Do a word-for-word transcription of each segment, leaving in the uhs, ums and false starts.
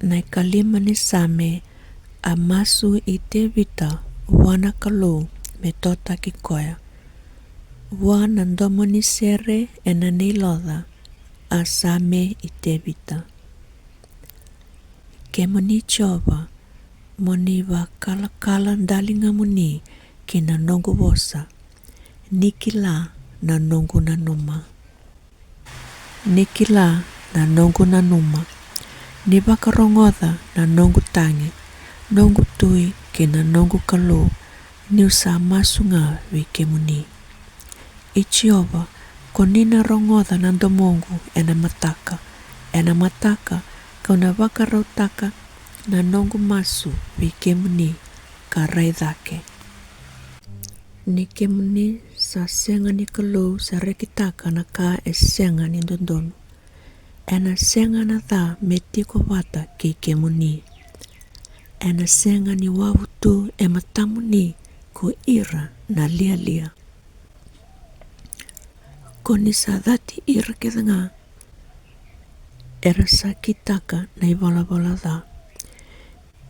Na ikalima ni Same. A masu i Tevita vua na Kalou me totaki koya. Vua na domo ni sere ena neiloca. A Same i Tevita. Kemuni Jiova, mo ni vakalakala daligamuni ki na noqu vosa. Ni kila na noqu nanuma. Ni kila na noqu nanuma. Ni vakarogoca na noqu tagi, noqu tui kei na noqu Kalou, niu sa masu ga vei kemuni. I Jiova, ko ni na rogoca na domoqu ena mataka. Ena mataka, kau na vakarautaka na noqu masu vei kemuni ka rai cake. Ni kemuni sa sega ni Kalou sa rekitaka na ka e sega ni dodonu. Ena sega na ca me tiko vata kei kemuni. Ena sega ni wavu tu e matamuni ko ira na lialia. Ko ni sa cati ira kece ga era sa kitaka na ivalavala ca.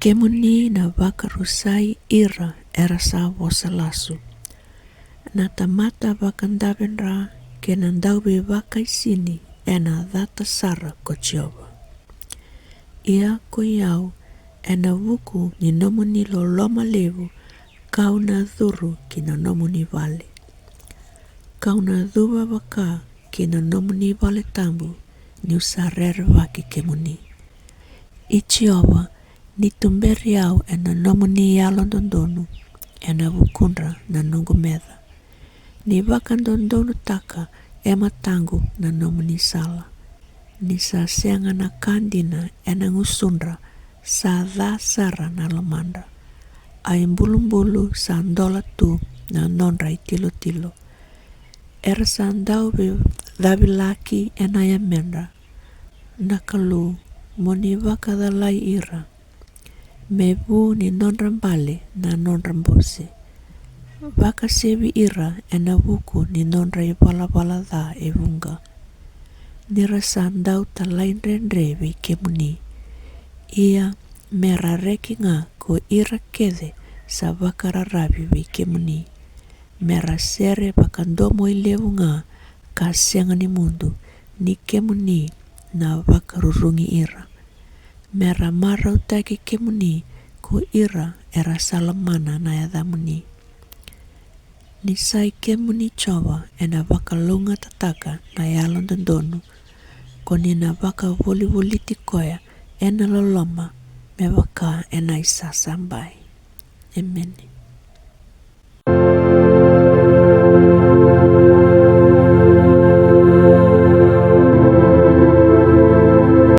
Kemuni na vakarusai ira era sa vosa lasu. Na tamata vakadavedra kei na dauveivakaisini ena cata sara ko Jiova. Ia ko i au, ena vuku ni nomuni loloma levu, kau na curu ki na nomuni vale. Kau na cuva vaka ki na nomuni vale tabu, niu sa rerevaki kemuni. I Jiova, ni tuberi au ena nomuni yalododonu, ena vukudra na noqu meca. Ni vakadodonutaka e mataqu na nomuni sala. Ni sa sega na ka dina ena gusudra, sa ca sara na lomadra. A ibulubulu sa dola tu na nodra itilotilo. Era sa dau veicavilaki ena yamedra. Na Kalou, mo ni vakacalai ira. Me vu ni nodra bale na nodra bose. Vakasevi ira ena vuku ni nodra ivalavala ca e vuqa. Ni ra sa dau talaidredre vei kemuni. Ia me ra reki ga ko ira kece sa vakararavi vei kemuni. Me ra sere vakadomoilevu ga ka sega ni mudu, ni kemuni na vakarurugi ira. Me ra marautaki kemuni ko ira era sa lomana na yacamuni. Ni sa i kemuni Jiova ena vakalougatataka na yalododonu, ko ni na vakavolivoliti koya ena loloma me vaka ena isasabai. Emeni.